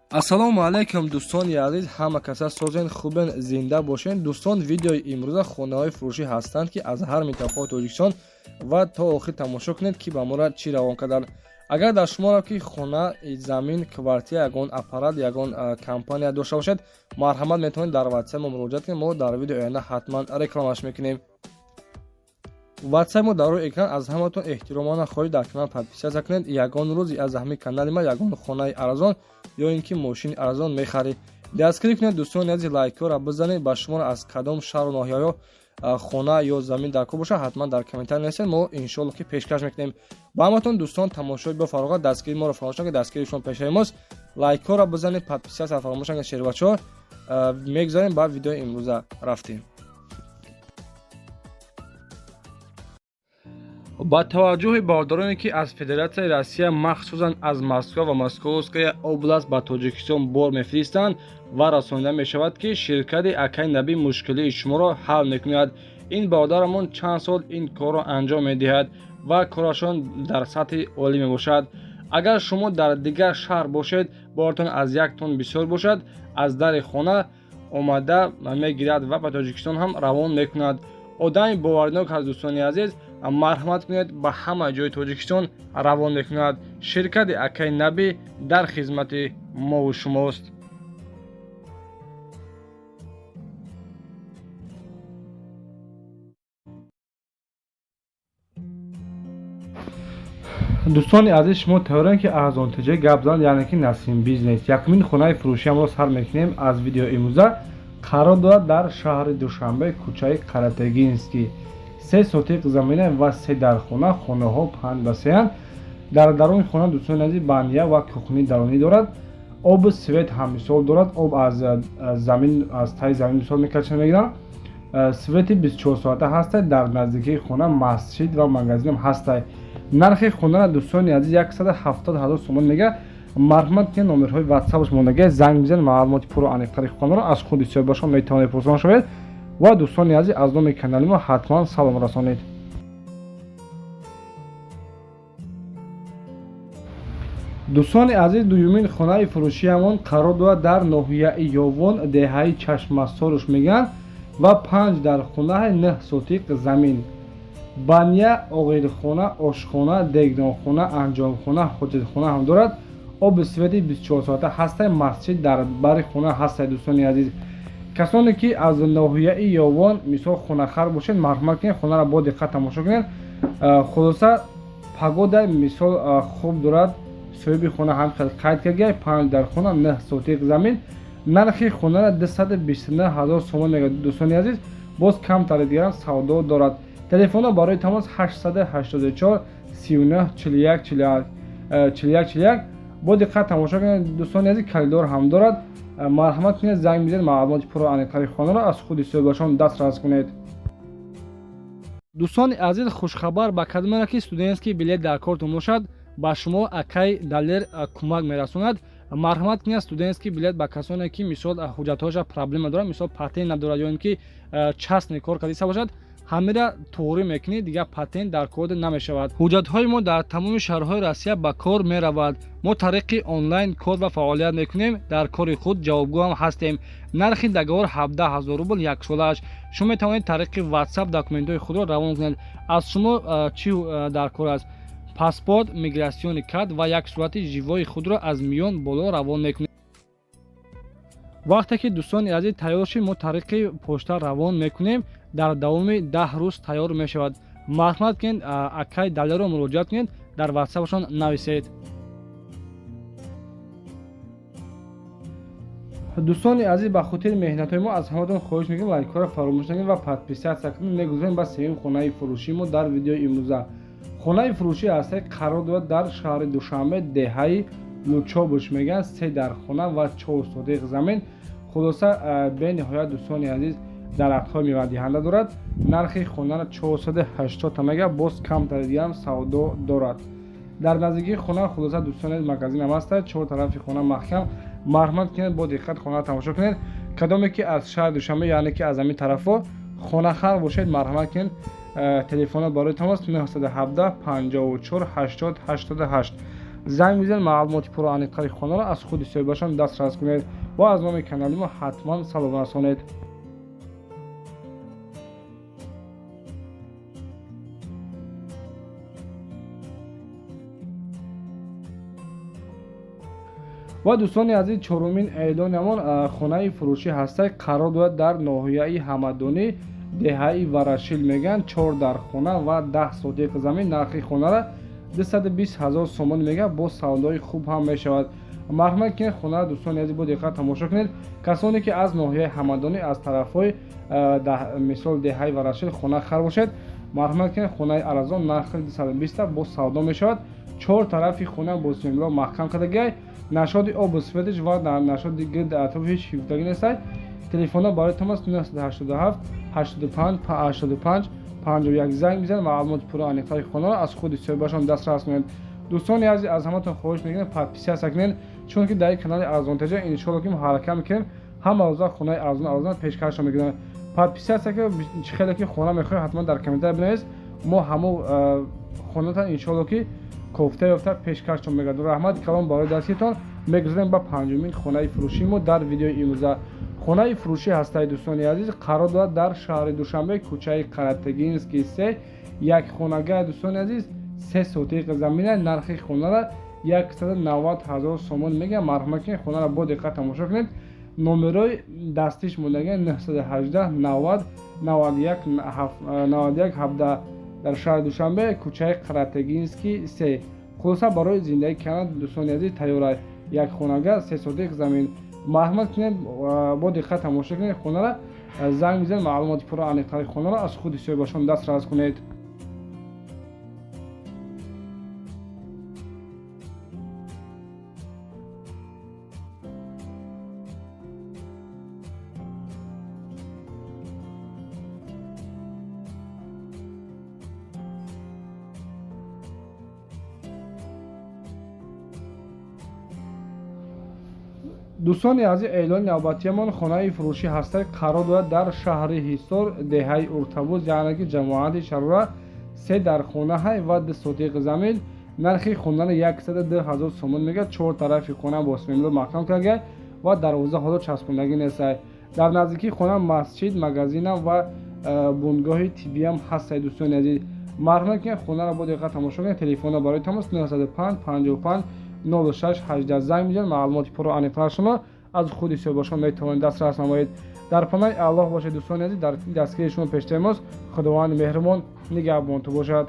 Ассалому алайкум, дӯстони азиз, ҳама каса созен, хубен, зинда бошен. Дӯстон, видеои имрӯза хонаҳои фурӯшӣ ҳастанд, ки аз ҳар минтақаи Тоҷикистон, ва то охир тамошо кунед, ки ба мора чӣ равон карданд. Агар дар шуморо ки хона, замин, квартира, ягон аппарат, ягон компания дошта бошед, марҳамат, метавонед дар ватсап мо муроҷиат кунед. Мо дар видеои оянда ҳатман рекламаш мекунем. Ватсап мо дар рӯи экран. Аз ҳаматон эҳтиромона хоҳиш, дар канал подписаться кунед. Ягон рӯз аз ҳамин канали ма ягон хонаи арзон ё ин ки мошини арзон мехаред. Дастгирӣ кунед, дӯстони азиз, лайкҳоро бизанед. Ба шуморо аз кадом шаҳру ноҳияҳо хона ё замин дар кор бошад, ҳатман дар комментарий нависед, мо иншоалло ки пешкаш мекунем ба ҳаматон. Дӯстон, тамошои бо фароғат, дастгирии моро фаромӯш накунед, дастгирии шумо пешаи мост. Лайкҳоро бизанед, подписаться фаромӯш накунед. Шербачаҳо, мегузарем ба видеои имрӯза, рафтем. Ба таваҷҷӯҳи бародароне, ки аз Федератсияи Россия, махсусан аз Москва ва Московская область ба Тоҷикистон бор мефиристанд, ва расонида мешавад, ки ширкати Акай Набӣ мушкилии шуморо ҳал мекунад. Ин бародарамон чанд сол ин корро анҷом медиҳад ва корашон дар сатҳи олӣ мебошад. Агар шумо дар дигар шаҳр бошед, боратон аз як тонн бисёр бошад, аз дари хона омада мегирад ва ба Тоҷикистон ҳам равон мекунад. Одами боваринок аст, дӯстони азиз, марҳамат кунед, ба ҳама ҷои Тоҷикистон равон мекунад. Ширкати Акай Набӣ дар хизмати мову шумост. Дӯстони азиз, шумо тайёрем, ки арзон теҷа гап занад, яъне ки Насим Бизнес. Якумин хонаи фурӯшиамро сар мекунем аз видеои имрӯза. Қарор дорад дар шаҳри Душанбе, кӯчаи Қаратегинский, се сотиқ замина ва се дархона. Хонаҳо панҷ ба сеянд. Дар даруни хона, дӯстони азиз, баня ва кухни дарунӣ дорад. Обу свет ҳам мисол дорад. Об аз замин, аз таи замин мисол мекача мегиранд. Свети 24 соата ҳастай. Дар наздикии хона масҷид ва магазинам ҳастай. Нархи хонара, дӯстони азиз, 170 000 сомон мега. Марҳамат ки номерҳои ватсапаш мондага, занг бизанед, маълумоти пурру аниқтари хонаро аз худи соҳибашон метавонед пурсон шавед. Ва дӯстони азиз, аз номи канали мо ҳатман салом расонед. Дӯстони азиз, дуюмин хонаи фурӯшиамон қарор дорад дар ноҳияи Ёвон, деҳаи Чашмасоруш мегӯянд, ва панҷ дар хонаи нӯҳ сотиқ замин, баня, оғилхона, ошхона, дегдонхона, анҷомхона, ҳоҷатхона ҳам дорад. Оби свети 24 соата ҳастай, масҷид дар бари хона ҳастай. Дӯстони азиз, касоне ки аз ноҳияи Ёвон мисол хонахар бошед, марҳамат кунед, хонаро бо диққат тамошо кунед. Хулоса, погода мисол хуб дорад. Соҳиби хона ҳам хел қайд карда: панҷ дар хона, нӯҳ сотиқ замин. Нархи хонара 229 000 сомон мегӯяд. Дӯстони азиз, боз камтари дигарам савдо дорад. Телефонҳо барои тамос: 884 39 41 41 41. Бо диққат тамошо кунед, дӯстони азиз, коридор ҳам дорад. Марҳамат кунед, занг бизанед, маълумоти пурру аниқтари хонаро аз худи соҳибашон дастрас кунед. Дӯстони азиз, хушхабар ба кадомеро ки студентский билет дар кортон бошад, ба шумо акай Далер кӯмак мерасонад. Марҳамат кунед, студентский билет ба касоне ки мисол ҳуҷҷатҳояша проблема дорад, мисол патент надорад ё ин ки частный кор кардиста бошад, ҳамира туғрӣ мекунӣ, дигар патент дар кор намешавад. Ҳуҷҷатҳои мо дар тамоми шаҳрҳои Россия ба кор меравад. Мо тариқи онлайн кор ва фаъолият мекунем, дар кори худ ҷавобгӯ ҳам ҳастем. Нархи договор 17 000 рубл яксолааш. Шумо метавонед тариқи ватсап документҳои худро равон кунед. Аз шумо чӣ дар кор аст? Паспорт, миграционный карт ва як сурати живои худро аз миён боло равон мекунед. Вақте ки, дӯстони азиз, тайёр шид, мо тариқи почта равон мекунем, дар давоми 10 рӯз тайёр мешавад. Марҳамат кунед, акай Далеро муроҷиат кунед, дар ватсапашон нависед. Дӯстони азиз, ба хотири меҳнатҳои мо аз ҳаматон хоҳиш мекунем, лайкҳоро фаромӯш накунед ва подписаться кунед. Мегузорем ба сеюм хонаи фурӯшии мо дар видеои имрӯза. Хонаи фурӯшӣ ҳастаи қарор дорад дар шаҳри Душанбе, деҳаи Лучобуш мегӯянд, се дар хона ва чор сотиқ замин. Хулоса, бениҳоят, дӯстони азиз, дарахтҳои мевадиҳанда дорад. Нархи хонаро 480 мега, боз камтари дигарам савдо дорад. Дар наздикии хона, хулоса, дӯстони азиз, магазинам ҳаста, чор тарафи хона маҳкам. Марҳамат кунед, бо диққат хона тамошо кунед. Кадоме ки аз шаҳри Душанбе, яъне ки аз ҳамин тарафҳо хонахар бошед, марҳамат кунед. Телефонот барои тамос: 917 54 80 88. Занг бизанед, маълумоти пурра аниқтари хонаро аз худи соҳибашон дастрас кунед ва аз номи канали мо ҳатман салом расонед. Ва дӯстони азиз, чорумин эълонамон хонаи фурӯшӣ ҳастай, қарор дорад дар ноҳияи Ҳамадонӣ, деҳаи Варашил мегӯянд. 4 дар хона ва 10 сотиқ замин. Нархи хонара 220 000 сомон мегӯяд, бо савдои хуб ҳам мешавад. Марҳамат кунед, хонара дӯстони азиз бо диққат тамошо кунед. Касоне ки аз ноҳияи Ҳамадонӣ, аз тарафҳои мисол деҳаи Варашил хона хар бошед, марҳамат кунед, хонаи арзон, нархи 220 бо савдо мешавад. 4 тарафи хона бо симло маҳкам кардагиай, нашоди обу светиш ва нашоди гирд атрофи ҳеҷ ҳифтагӣ нестай. Телефонҳо барои тамос 987 85 85 51. Занг бизанед, маълумоти пурра аниқтари хонаро аз худи соҳибашон дастрас кунед. Дӯстони азиз, аз ҳаматон хоҳиш мекунем, подписаться кунед, чунки дар ин канали Арзонтаҷа иншоалло ки мо ҳаракат мекунем ҳама рӯза хонаи арзон арзон пешкашро мекунем. Подписаться ки чӣ хеле ки хона мехоҳед, ҳатман дар комментария бинавис, мо ҳамо хонатон иншоалло ки кофта ёфта пешкашро мегардем. Раҳмати калон барои дастгиритон. Мегузарем ба панҷумин хонаи фурӯшии мо дар видеои имрӯза. Хонаи фурӯшӣ ҳастаи дӯстони азиз, қарор дорад дар шаҳри Душанбе, кӯчаи Қаратегинский 3, як хонага дӯстони азиз, 3 сотиқ замина. Нархи хонара 190 000 сомон мегӯяд. Марҳамат кунед, хонаро бо диққат тамошо кунед. Номерои дастиш мондага 918 90 91 91 17 дар шаҳри Душанбе, кӯчаи Қаратегинский 3. Хулоса, барои зиндагӣ кардан дӯстони азиз тайёр, як хонага, 3 сотиқ замин. Марҳамат кунед, бо диққат тамошо кунед хонара, занг бизанед, маълумоти пурра аниқтари хонаро аз худи соҳибашон дастрас кунед. Дӯстони азиз, эълони навбатиямон хонаи фурӯшӣ ҳастай, қарор дорад дар шаҳри Ҳисор, деҳаи Уртабуз, яъне ки ҷамоати Шарора, 3 дар хонаҳай ва 2 сотиқ замин. Нархи хонара 102 000 сомон мегӯяд. 4 тарафи хона бо симло маҳкам кардагиай ва дарвоза ҳоло часпондагӣ нестай. Дар наздикии хона масҷид, магазинам ва бунгоҳи тиббиам ҳастай. Дӯстони азиз, марҳамат кунед, хонаро бо диққат тамошо кунед. Телефонҳо барои тамос 905 55 06 18. Занг бизанед, маълумоти пурра аниқтар шумо аз худи соҳибашон метавонед дастрас намоед. Дар паноҳи Аллоҳ бошед дӯстони азиз, дар дастгирии шумо пештаи мост. Худованди меҳрубон нигаҳбонтон бошад.